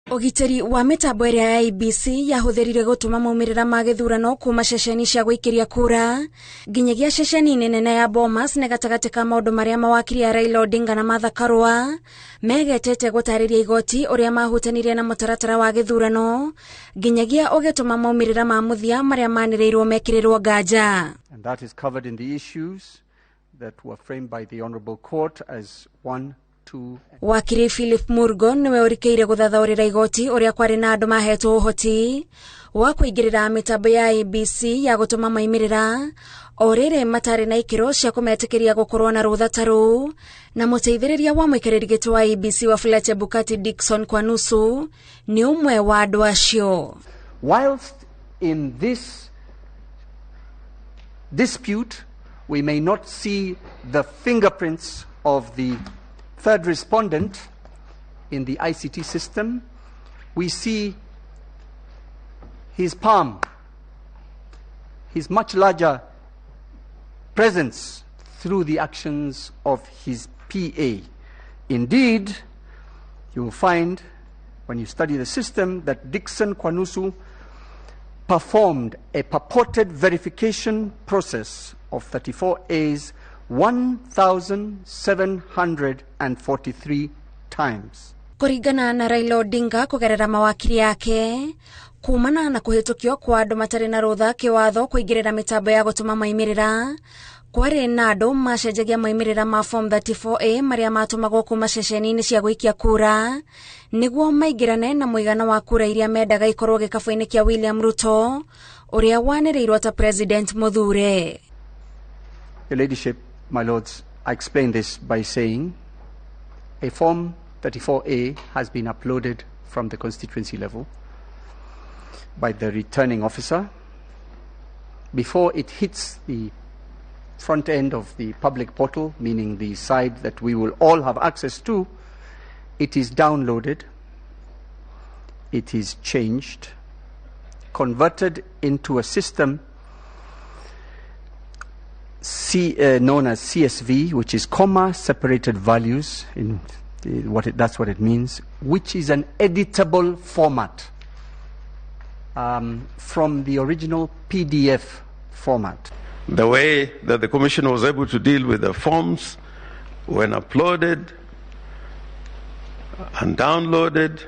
Ũgitĩri wa mĩtambo ĩrĩa ya IEBC yahũthĩrire gũtũma maumĩrĩra ma gĩthurano kuma ceceni cia gũikĩria kura nginyagia ceceni-inĩ nene ya Bomas nĩ gatagatĩ ka maũndũ marĩa mawakiri a Raila Odinga na Martha Karua megetete gũtarĩria igoti ũrĩa mahutanirie na mũtaratara wa gĩthurano nginyagia ũgĩtũma maumĩrĩra ma mũthia marĩa manĩrĩirwo mekĩrĩrwo nganja. And that is covered in the issues that were framed by the Honorable Court as 1, 2. Wakiri Philip Murgo niwe ũrikĩire gũthathaũrĩra igoti ũrĩa kwarĩ na andũ mahetwo ũhoti wa kũingĩrĩra mĩtambo ya IEBC ya gũtũma maumĩrĩra o rĩrĩ matarĩ na ikĩro cia kũmetĩkĩria gũkorwo na rũtha ta rũu, na mũteithĩrĩria wa mũikarĩri gĩtĩ wa IEBC Wafula Chebukati Dickson Kwanusu nĩ ũmwe wa andũ acio. Whilst in this dispute we may not see the fingerprints of the third respondent in the ICT system, we see his palm, his much larger presence through the actions of his PA. Indeed, you will find when you study the system that Dickson Kwanusu performed a purported verification process of 34A's 1,743 times. Kũringana na Raila Odinga kũgerera mawakiri yake kumana na kũhĩtũkio kwa andũ matarĩ na rũtha kĩwatho kũingĩrĩra mĩtambo ya gũtũma maumĩrĩra, kwarĩ na andũ macenjagia maumĩrĩra ma Form 34A marĩa matũmagwo kuma ceceni-inĩ cia gũikia kura nĩguo maingĩrane na mũigana wa kura iria mendaga ikorwo gĩkabũ-inĩ kĩa William Ruto ũrĩa wanĩrĩirwo ta President mũthure. Your Ladyship, my lords, I explain this by saying a Form 34A has been uploaded from the constituency level by the returning officer. Before it hits the front end of the public portal, meaning the side that we will all have access to, it is downloaded, it is changed, converted into a system known as CSV, which is comma separated values, that's what it means, which is an editable format from the original PDF format. The way that the Commission was able to deal with the forms when uploaded and downloaded,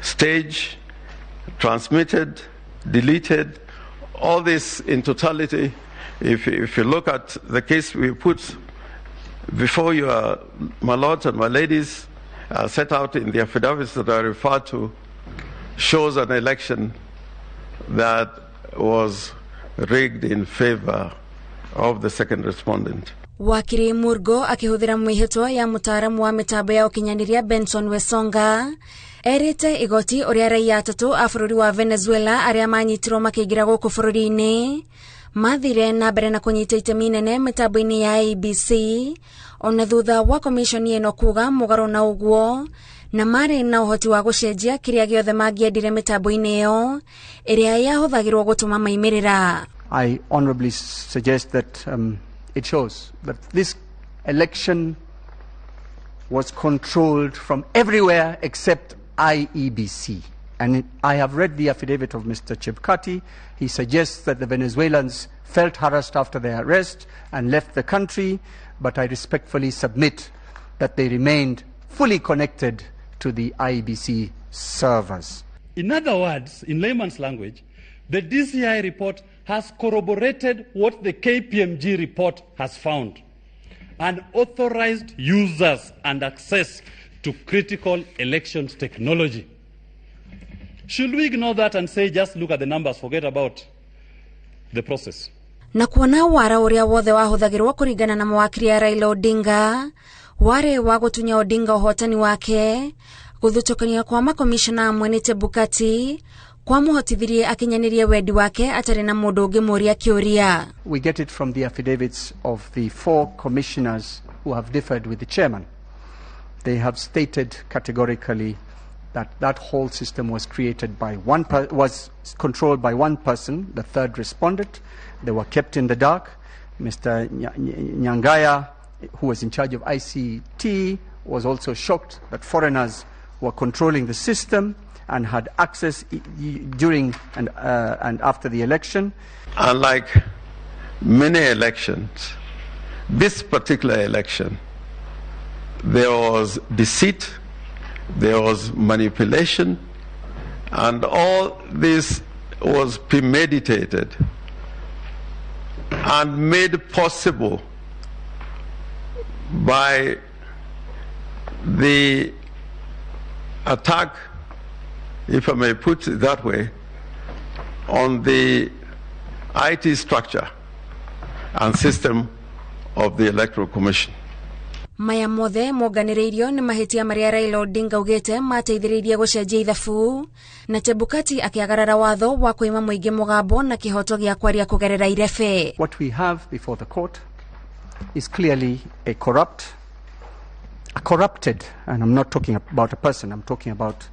staged, transmitted, deleted, all this in totality. If you look at the case we put before you, my lords and my ladies, set out in the affidavits that I referred to, shows an election that was rigged in favor of the second respondent. Wakiri Murgo akihũthĩra mwĩhĩtwa ya mũtaaramu wa mĩtambo ya ũkinyanĩria Benson Wesonga erĩte igoti ũrĩa raia atatũ a bũrũri wa Venezuela arĩa manyitirwo makĩingĩra gũkũ bũrũri-inĩ mathire na mbere na kũnyita itemi nene mĩtambo-inĩ ya IEBC ona thutha wa komishoni ĩno kuga mũgarũ na ũguo, na marĩ na ũhoti wa gũcenjia kĩrĩa gĩothe mangĩendire mĩtambo-inĩ ĩyo ĩrĩa yahũthagĩrwo gũtũma maumĩrĩra. I honorably suggest that it shows that this election was controlled from everywhere except IEBC. And I have read the affidavit of Mr. Chebukati. He suggests that the Venezuelans felt harassed after their arrest and left the country, but I respectfully submit that they remained fully connected to the IEBC servers. In other words, in layman's language, the DCI report has corroborated what the KPMG report has found: unauthorized users and access to critical elections technology. Should we ignore that and say, just look at the numbers, forget about the process? Na kuona wara ũrĩa wothe wahũthagĩrwo kũringana na mawakiri ya Raila Odinga warĩ wa gũtunya Odinga ũhotani wake, gũthutũkania kwa makomishona amwe nĩ Chebukati kwamũhotithirie akinyanĩrie wendi wake atarĩ na mũndũ ũngĩmũria kĩũria. We get it from the affidavits of the 4 commissioners who have differed with the chairman. They have stated categorically that that whole system was created by one was controlled by one person, the third respondent. They were kept in the dark. Mr. Nyangaya, who was in charge of ICT, was also shocked that foreigners were controlling the system. and had access during and after the election. Unlike many elections, this particular election, there was deceit, there was manipulation, and all this was premeditated and made possible by the attack, if I may put it that way, on the IT structure and system of the Electoral Commission. Maya mothe monganĩrĩirio nĩ mahĩtia marĩa Raila Odinga augĩte mateithĩrĩirie gũcenjia ithabu na Chebukati akĩagarara watho wa kwĩma mũingĩ mũgambo na kĩhoto gĩa kwaria kũgerera irebe. What we have before the court is clearly a corrupt, a corrupted, and I'm not talking about a person, I'm talking about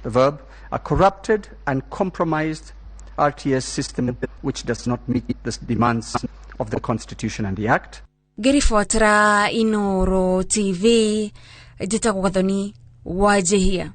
the verb, a corrupted and compromised RTS system which does not meet the demands of the Constitution and the Act. Ngĩribotera Inoro TV, njĩtagwo Gathoni Wanjihia.